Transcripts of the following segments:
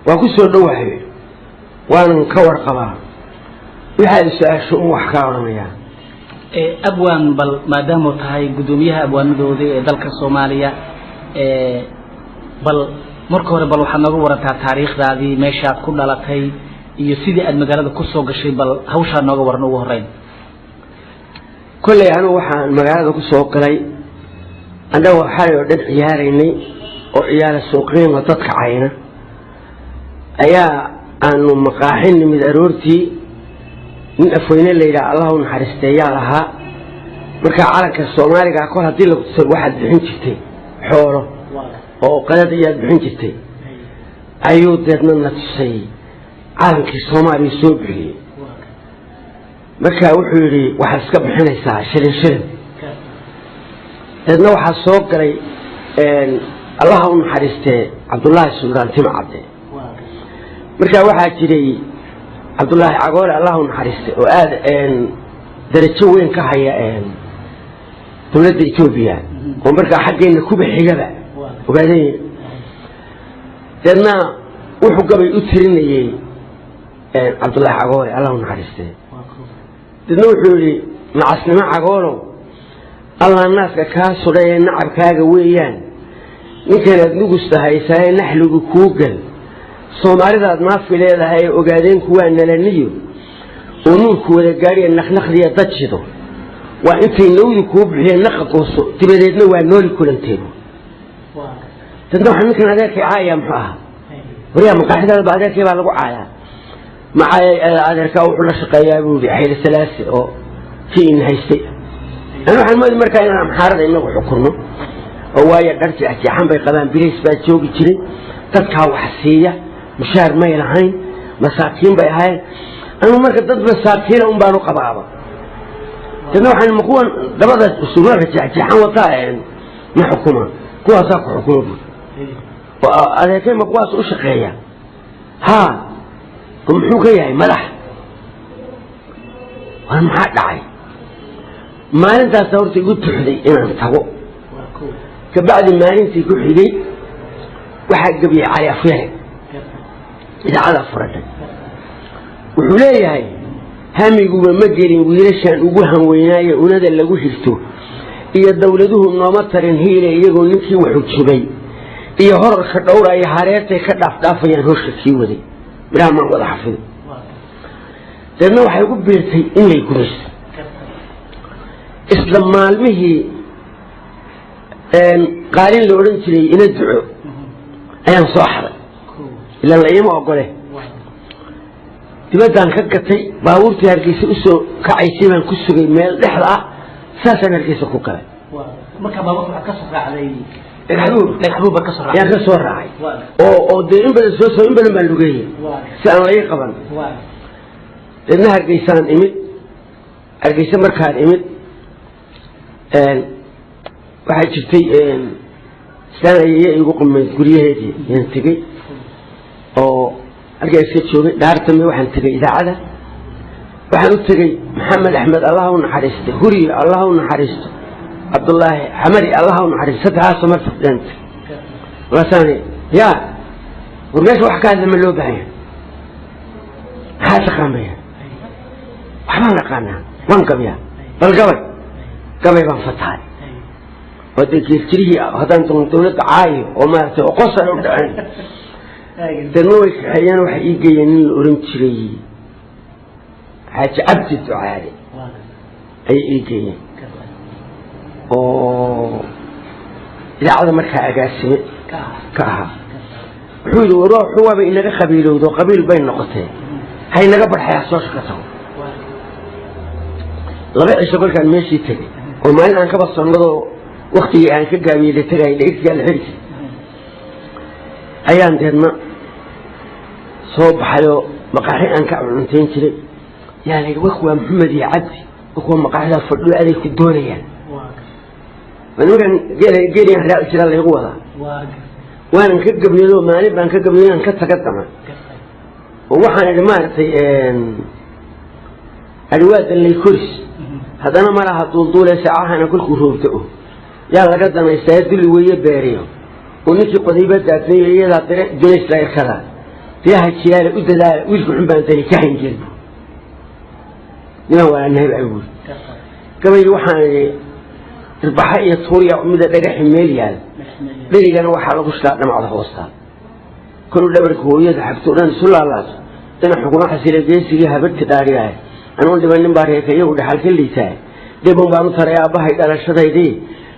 Waan ku soo dhowahay, waanan ka warqabaa. Waxaad su-aasho un wax kaa odhanayaa. Abwaan, bal maadaamuu tahay guddoomiyaha abwaanadooda ee dalka Soomaaliya, bal marka hore bal waxaad nooga warantaa taariikhdaadii, meeshaad ku dhalatay iyo sidii aad magaalada kusoo gashay. Bal hawshaa nooga waran ugu horeyn. Kolley anugu waxaan magaalada kusoo galay annagoo xalay oo dhan ciyaaraynay oo ciyaara suuqiima dadka cayna ayaa aanu maqaaxin nimid aroortii. Nin Afweyne la yidhaha, Allah u naxariisteeyaa lahaa. Markaa calanka Soomaaliga kol haddii lagu tuso, waxaad bixin jirtay xoolo oo qadad ayaad bixin jirtay. Ayuu deedna na tusay calankii Soomaaliya soo bixiyey. Marka wuxuu yidhi, waxaad iska bixinaysaa shilin shilin. Deedna waxaa soo galay, Allaha u naxariistee, Cabdullaahi Suldaan Tima Cabde. Marka waxaa jiray Cabdullaahi Cagoole, Allah u naxariiste, oo aada darajo weyn ka haya dowladda Etoobiya, oo markaa xaggeenna kuba xigaba ogaadeen. Deedna wuxuu gabay u tirinayey Cabdullaahi Cagoole, Allah u naxariiste. Deedna wuxuu yidhi, nacasnimo Cagoolow, Allah naaska kaa sudhay ee nacabkaaga weeyaan ninkanaad nugusta haysaaye naxligu kuu gal. Soomaalidaad naafi leedahay ee ogaadeenku waa nalaniyo oo nuurku wada gaadhiya naqnaqdiya dajido waa intay nawdu kuu bixiyeen naqa gooso, dabadeedna waa nooli kulanteedu. Dadna waxaa ninkan adeerkay caaya muxuu ahaa? Waryaa, maqaaxidaada ba adeerkay baa lagu caayaa. Macaayay adeerkaa wuxuu la shaqeeyaa buu yidhi Xayla Salaase oo kii in haystay. Ani waxaan moodi markaa inaan Amxaarada inagu xukunno oo waayo dhar jeexjeexan bay qabaan, bilays baa joogi jiray, dadkaa wax siiya, mushaar may lahayn, masaakiin bay ahayn. Anu marka dad masaakiina un baan u qabaaba. Dadna waxaan ma kuwan dabada surwaalka jeexjeexan wataa ma xukuma, kuwaasaa ku xukuma buuri. Oo adeerkay ma kuwaas u shaqeeya? Haa. Oo muxuu ka yahay madax? War maxaa dhacay? Maalintaasa horta igu tuxday inaan tago. Kabacdi maalintii ku xigay waxaa gebiyey Cali Afyare idaacada furatay. Wuxuu leeyahay, hamiguba ma gelin wiilashaan ugu hanweynaaye unada lagu hirto iyo dowladuhu nooma tarin hiile, iyagoo ninkii waxujubay iyo horarka dhowraya hareertay ka dhaafdhaafayaan hosha kii waday. Midhaha maan wada xafido. Deedna waxay ugu biirtay in lay gumaysto. Isla maalmihii qaalin la odhan jiray ina duco ayaan soo xaday, ilaa la iima ogole. Dibaddaan ka gatay, baabuurtii Hargeysa usoo kacaysay baan ku sugay meel dhexda ah, saasaan Hargeysa ku galay. Marka baabuurka waxaad ka soo raacday? Dhagaxbuur. Dhagaxbuur baad ka soo raacday? Yaan ka soo raacay oo dee in badan soo in badan baan lugeeyey si aan la ii qaban. Deedna Hargeysaan imid. Hargeysa markaan imid waxaa jirtay islaan ayaya igu qumayd, guryaheedii yaan tegey oo halkaa iska joogay. Dhaartame waxaan tegey idaacada. Waxaan u tegey Maxamed Axmed, Allah u naxariistay, Huriyo, Allah u naxariisto, Cabdullaahi Xamari, Allah u naxariisto, saddexdaasoo mar fadhiyaan tegey. Markaasaan, yaa war, meesha wax ka hadla ma loo baahan yahay? Maxaa taqaanaya? Waxbaan aqaanaa, waan gabiyaa. Bal gabay gabay baan fatahay oo dee geeljirihii haddaan doono dawladda caayo oo maaragtay oo qosal u dhaceen. Deedna way kaxeeyeen, waxay ii geeyeen nin la oran jiray Xaaji Cabdi Ducaale ayay ii geeyeen oo idaacada markaa agaasime ka ahaa. Wuxuu yidhi, war waaba inaga qabiilowdo, qabiil bay noqotee, haynaga barxay, ha soo shaqo tago. 2 cisho kolkaan meeshii tegey oo maalin aan kaba sonnadoo waktigii aan ka gaabiyey la tegay la la xiri jiray ayaan deedna soo baxayoo maqaaxi aan ka cuntayn jiray yaa la yidhi, waa Maxamed iyo Cabdi, waa maqaaxidaa fadhiyo, aday ku doonayaan. Waa nimankaan geel geeliyan raaci jiraa laygu wadaa. Waanan ka gabyado, maalin baan ka gabyado inaan ka taga dama oo waxaan idhi maaragtay adhiwaadan lay koris haddana malaha duulduule saacahana kolkuu roobda-o yaa laga danaystaa dulli weeye beeriyo. Oo ninkii qodayba daadnay iyadaa dire dunaysla irkada biyaha jiyaale u dadaala wiilka xun baan dani ka hayn jirin niman walaanahay baa buuri gabaygi. Waxaan idhi irbaxa iyo tuurya mida dhagaxi meel yaal, dherigana waxaa lagu shilaa dhamacda hoostaa, koluu dhabarka hooyada xagto dhan isu laalaaso dhinac xukuma xasila geesigii habarti dhaariyahay anuun dhibanin baa reerka iyagu dhaxal ka liitaa dhibun baan u taray aabbahay dhalashadaydii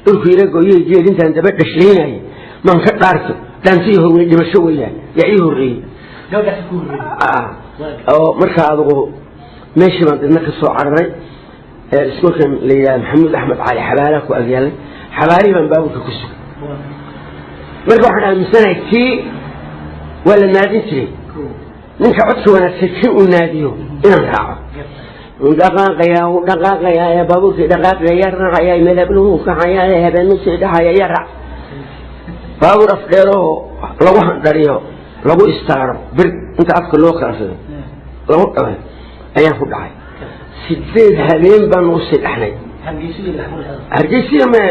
dhulku ila gooyey geel intaan daba dhashlaynayay maan ka dhaarto dhaantii horweyn dhimasho weeyaan yaa ii horreeyey oo markaa adugu meeshii baan didna ka soo cararay. Iskuulkan la yidhaha Maxamuud Axmed Cali xabaalaha ku agyaalay, xabaalihii baan baabuurka ku sugay. Marka waxaan aaminsanahay kii waa la naadin jiray, ninka codka wanaagsan kii uu naadiyo inaan raaco. Dhaqaaqayaa uu dhaqaaqayaa ee baabuurkii dhaqaaqaya raacaya meel habluhu kaxayaa habeenu sii dhahaya yaa raac. Baabuur afdheeroo lagu handhariyo lagu istaaro bir inta afka loo kala fido lagu dhabay ayaan ku dhacay. 8 habeen baan ugu sii dhaxnay Hargeysiya ma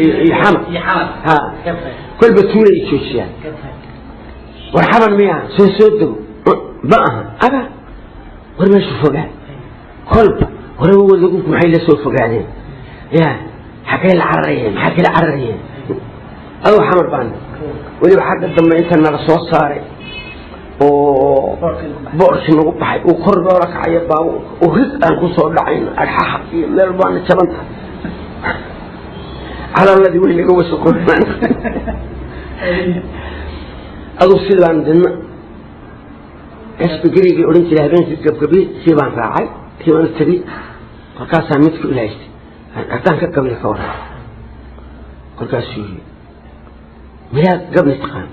iyo Xamar ha kolba tuula ay joojiyaan. War Xamar miya soo soo dego ma aha aba war meeshu fogaa kolba warawadagu maxay la soo fogaadeen ya xagee la cararayeen maxaa kala cararayeen aduu Xamar baan weliba xagga dambe inta nala soo saaray oo boorkii nagu baxay uu kor loola kacayo baabuurka uu rig aan ku soo dhacayno arxaha iyo meel baana jaban tahay calaaladii way naga wasaqoobaan. Aduu sidaan didna xisbi gerigii odhan jiray habeenkii gabgabi kii baan raacay kii baan u tegey. Kolkaasaa midku ilahaystay haddaan ka gabiyo ka waran. Kolkaasuu yidhi miyaad gabni taqaan?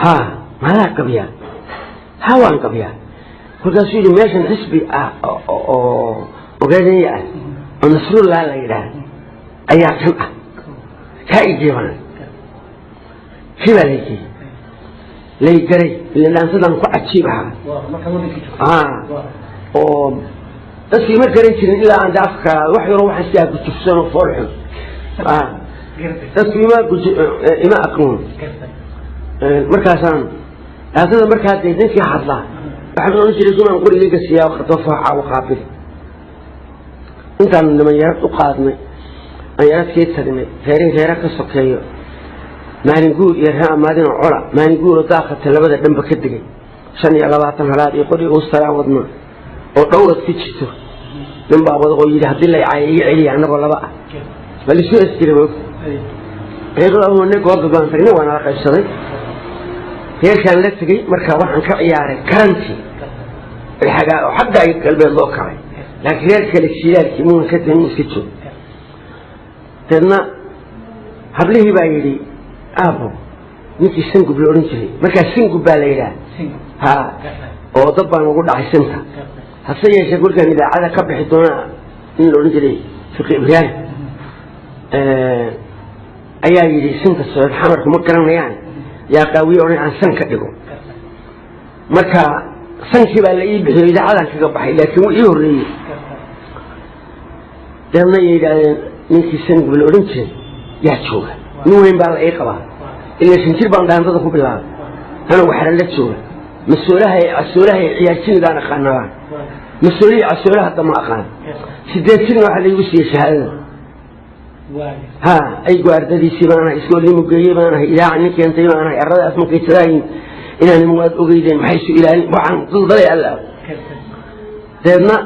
Haa, maadaa gabiyaa? Haa, waan gabiyaa. Kolkaasuu yidhi meeshan xisbi ah oo ogaadanya ah oo Nasrullah la yidhaah ayaa kan ah kaa igeebana kii baa laygeeyey laygaray ila dhaantadan ku cajiib ahaa oo dadkii ma garan jirin ilaa aan de afka wax yaro waxaan sidaa gujubsan oo fool xun dadku ima guj ima aqoon. Markaasaan dhaantada markaa dee ninkii hadlaa waxaan odhan jiray kumaan qorigayga siiyaa khadofaaca u qaabil. Intaan niman yarad u qaadnay aan yaradkii tagnay reerin reera ka sokeeyo maalin guur iyo ree amaadinoo cola maalin guur oo daaqata labada dhanba ka degay 25 halaad iyo qori uu saraa wadna oo dhowrad ku jirto nin baa wada oo yidhi haddii la caayo iga celiya annagoo laba ah bal isu es jiray moogta reerada goobta baan tagnay waa nala qaybsaday reerkaan la tegey. Marka waxaan ka ciyaaray karantii xagaa oo xagga ay galbeed loo kacay, laakiin reer kale jiilaalkii muuna ka tegin iska joog. Deedna hablihii baa yidhi aabo ninkii sangub la odhan jiray markaa sangub baa la yidhaha ha oo dad baan ugu dhacay sinta hase yeeshee kolkaan idaacada ka bixi doonaa nin la odhan jiray Fiqi Ibraahim ayaa yidhi sinta socod Xamarku ma garanayaan yaa qaawiye odhan aan san ka dhigo. Marka sankii baa la ii bixiyo idaacadan kaga baxay, laakiin wuu ii horreeyey. Deedna yidhaahdeen ninkii sangub la odhan jiray yaa jooga nin weyn baa la ii qabaa ilaa 5 jir baan dhaantada ku bilaabay anoo waxra la jooga masoolaha casoolaha ciyaarjinigaan aqaanabaan masoolihii casoolaha hadda ma aqaan. 8 jirna waxaa laigu siiyey shahaadada ha aygu ardadiisii baan ahay iskoolnimo geeyey baan ahay idaaca nin keentay baan ahay aradaas markay inaan niman waad ogeydeen maxay isu ilaalin waxaan daldalay alla. Deedna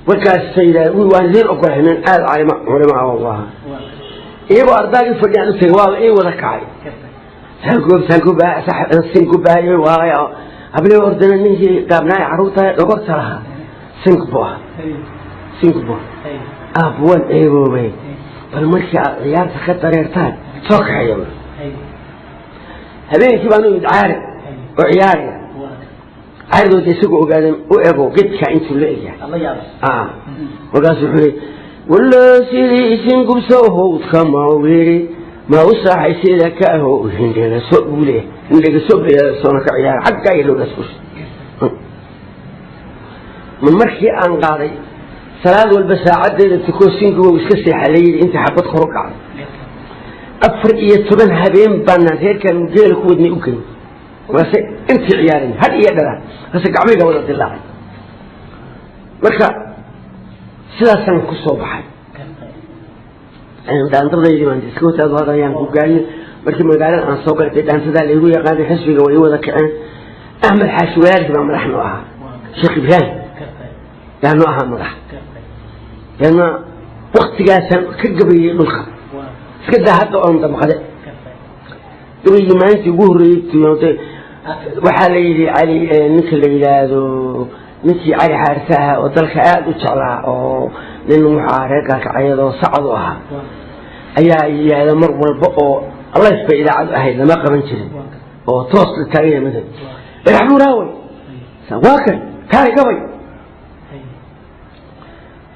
markaasay yidhahdeen waan idiin ogolahay nin aada calima culimo ah u ahaa iyagoo ardaagii fadhiyaan u tegay waaba ii wada kacay sangub sangubaayo waay hablii ordana ninkii gaabnaay carruurta dhogorta lahaa singbo ah singbo aab waan eegoobay bal markii aad ciyaarta ka dareertaan soo kaxeeya. Habeenkii baan u imid caari oo ciyaaraya caaridooda isagoo ogaadeen u ego gedkaa intuu la egyahay markaasu wuxuu yidhi walla sidii singubso howdka mawiri ma u saaxay sida ka aho hindhagaso buu leeyahay hindhagaso soona ka ciyaara xaggaa iyo loogaas kusha ma markii aan qaaday salaad walba saacaddeeda tuko singubow iska seexa la yidhi intii xabad kor u dhacday. 14 habeen baanaan reerkaan geela ku wadnay u geyn, waase intii ciyaarin had iyo dharaan, hase gacmayga wada dilaacay. Marka sidaasaan ku soo baxay dhaantadaydii baan iska wataado hadda ayaan ku gaarnay. Markii magaalada aan soo galay, dhaantadaa laygu yaqaanay, xisbiga way wada kaceen. Axmed Xaashi walaalkii baa madax noo ahaa, Sheekh Ibraahim yaa noo ahaa madax. Deedna waktigaasaan ka gabayey dhulka iska daa hadda oon damqade. Gabaygii maalintii ugu horreeyey waxaa la yidhi Cali, ninka la yidhaahdo ninkii Cali Xaarisa ahaa oo dalka aada u jeclaa, oo nin wuxuu ahaa reer Gaalkacyad oo sacad u ahaa, ayaa yidhaahda mar walba oo allays bay idaacadu ahayd, lama qaban jirin oo toos la taagan yahay, madad Dhagax Buuraawey waa kan kaali gabay.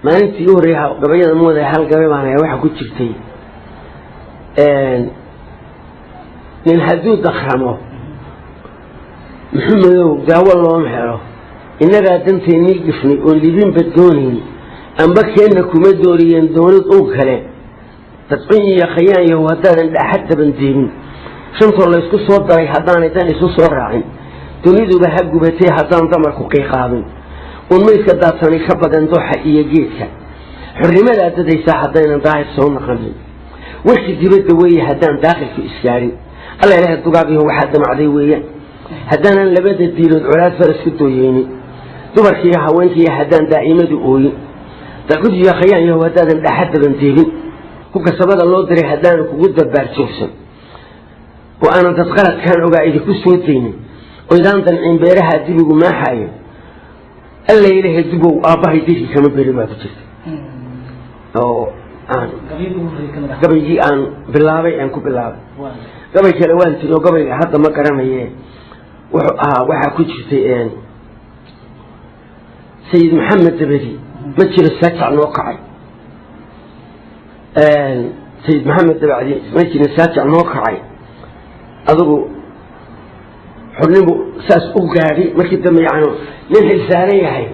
Maalintii ugu horreeyay gabayada mooday hal gabay baan ahay. Waxaa ku jirtay nin hadduu dakramo Maxamedow daawo looma helo, innagaa danteennii gifnay oon libinba doonayn, amba keenna kuma dooriyeen dowlad oo kale, dadcun iyo khayaan yahow haddaadan dhaaxad dabandeebin, shantoo laysku soo daray haddaanay dan isu soo raacin, duniduba ha gubatay haddaan damarku qiiqaabin, uun maydka daadsanay ka badan dooxa iyo geedka, xornimadaa dadaysaa haddaynan daahir soo naqanin, warkii dibadda weeye haddaan daakilku isgaadhin, alla ilahay dugaagyaho waxaa damacday weeyaan haddaanan labada diilood colaad faras ku dooyeynin, dumarkiiyo haweenkiiyo haddaan daa'imadu ooyin, dalcud iyo khayaan yahow haddaadan dhaaxad dabandeebin, hubka sabada loo diray haddaanan kugu dabaar joogsan, oo aanan dad qaladkaan ogaa idinku soo daynin, oydaan dancin beeraha dibigu maaxaayo, alla ilahay dubow aabbahay dirkii kama berin baa ku jirta oo aan gabaygii aan bilaabay aan ku bilaabay. Gabay kale waan tiri oo gabayga hadda ma garanaye, wuxuu ahaa waxaa ku jirtay Sayid Maxamed dabadi ma jiro saajac noo kacay, Sayid Maxamed dabacdi ma jiro saajac noo kacay, adigu xornimu saas u gaadhi. Markii dambe yani nin xilsaaran yahay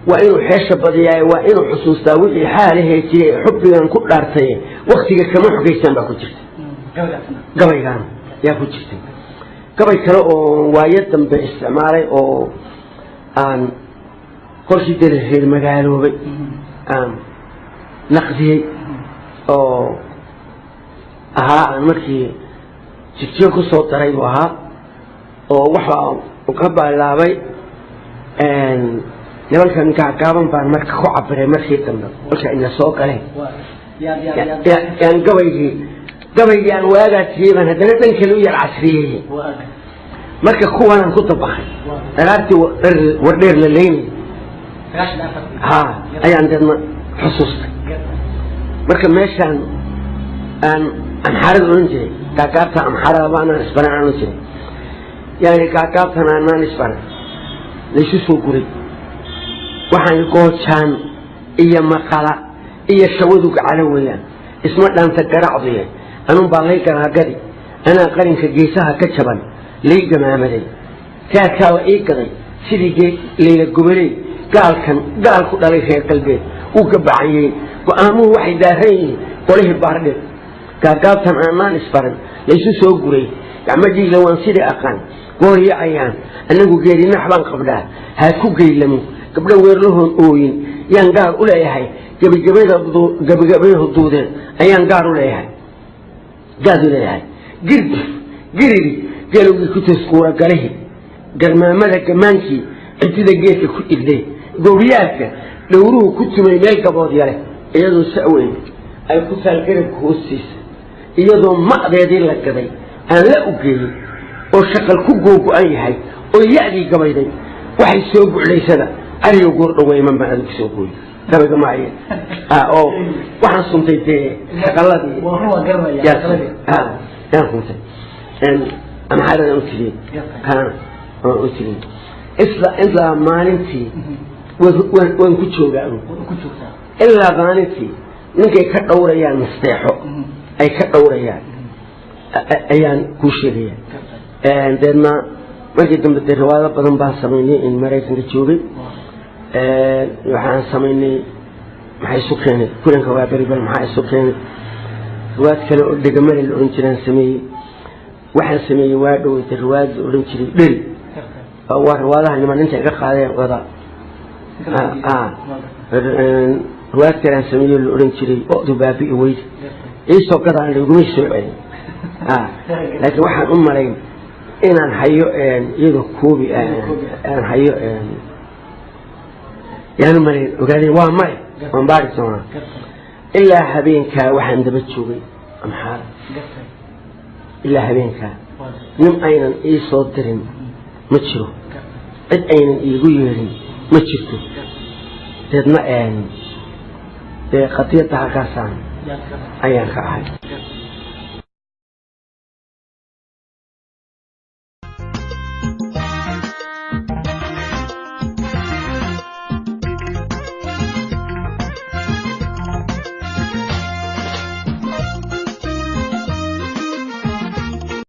waa inuu xeesha badiyaaye, waa inuu xusuustaa wixii xaalahee jiray, xubbigan ku dhaartay waktiga kama xogaysaan baa ku jirta gabaygaan yaa ku jirtay. Gabay kale oo waayo dambe isticmaalay oo aan kolkii dee reer magaaloobay aan naqdiyey oo ahaa aan markii jigjigo ku soo daray buu ahaa, oo waxa ka bilaabay nimankan gaagaaban baan marka ku cabiray markii dambe kolka ina soo galeen, yaan gabaygii aan waagaa tiriyey baan haddana dhan kale u yar casriyeeyey. Marka kuwanaan ku dabaqay dharaartii Wardheer la leynayay ha ayaan deedna xusuustay. Marka meeshaan aan Amxaarada odhan jiray, gaagaabta Amxaarada baanaan isbaran aan odhan jiray, yani gaagaabtan aanaan isbaran laysu soo guray, waxaan Goojaan iyo Maqala iyo Shawadu gacalo weeyaan, isma dhaanta garacduye, anun baa lay garaagadi, anaa qarinka geesaha ka jaban lay gamaamaday, kaadkaa la ii gaday sidii Leyla Goboley, gaalkan gaal ku dhalay reer galbeed uu ka bacanyey, go-aamuhu waxay daaran yihiin qolihii Baardheer, gaagaabtan aanaan isbaran laysu soo guray, gacmo dhiigla waan sidii aqaan gooryo ayaan anagu geerinax baan qabdhaa, haad ku geylamo gabdho weerlahoon ooyin yaan gaar u leeyahay, gabagabayahu duudeen ayaan gaar u leeyahay, gaad u leeyahay, girdi giriri galowgii ku tasquura galihi, garmaamada gamaankii cidida geedka ku idlay, gowriyaalka dhowruhu ku tumay meel gabood yale, iyadoo saweyn ay ku taal garabka hoostiisa, iyadoo ma'deedii la gaday aan la ugeeyey oo shaqal ku googo-an yahay oo ya-dii gabayday waxay soo guclaysada ariga goor dhaweyman baan adigu soo gooyey gabayga maaye oo waxaan suntay dee shaqaladii yaan suntay Amxaaradan u tiriyey kana waan u tiriyey isla ilaa maalintii waan ku joogaa, ilaa maalintii ninkay ka dhowrayaan nasteexo ay ka dhowrayaan ayaan kuu sheegaya. Deedna markii dambe dee riwaayado badan baan samaynay in Maraykanka joogay, waxaan samaynay maxaa isu keenay kulanka waa beri bal maxaa isu keenay Riwaayad kale oo Dhegamale la odhan jiraan sameeyey. Waxaan sameeyey waa dhoweyta riwaayad la odhan jiray Dheri. Waa riwaadaha niman inta iga qaadeen wada. Riwaayad kalean sameeyo la odhan jiray Odu Baabi'i Weyde, iisoo gadaan laguma soo celin, laakiin waxaan u malayn inaan hayo iyadoo koobi aan hayo yaan u malayn. Ogaadeen waa male, waan baari doonaa. Ilaa habeenkaa waxaan daba joogay Amxaara. Ilaa habeenkaa nin aynan ii soo dirin ma jiro, cid aynan iigu yeedhin ma jirto. Deedna dee qadiyadda halkaasaan ayaan ka ahay.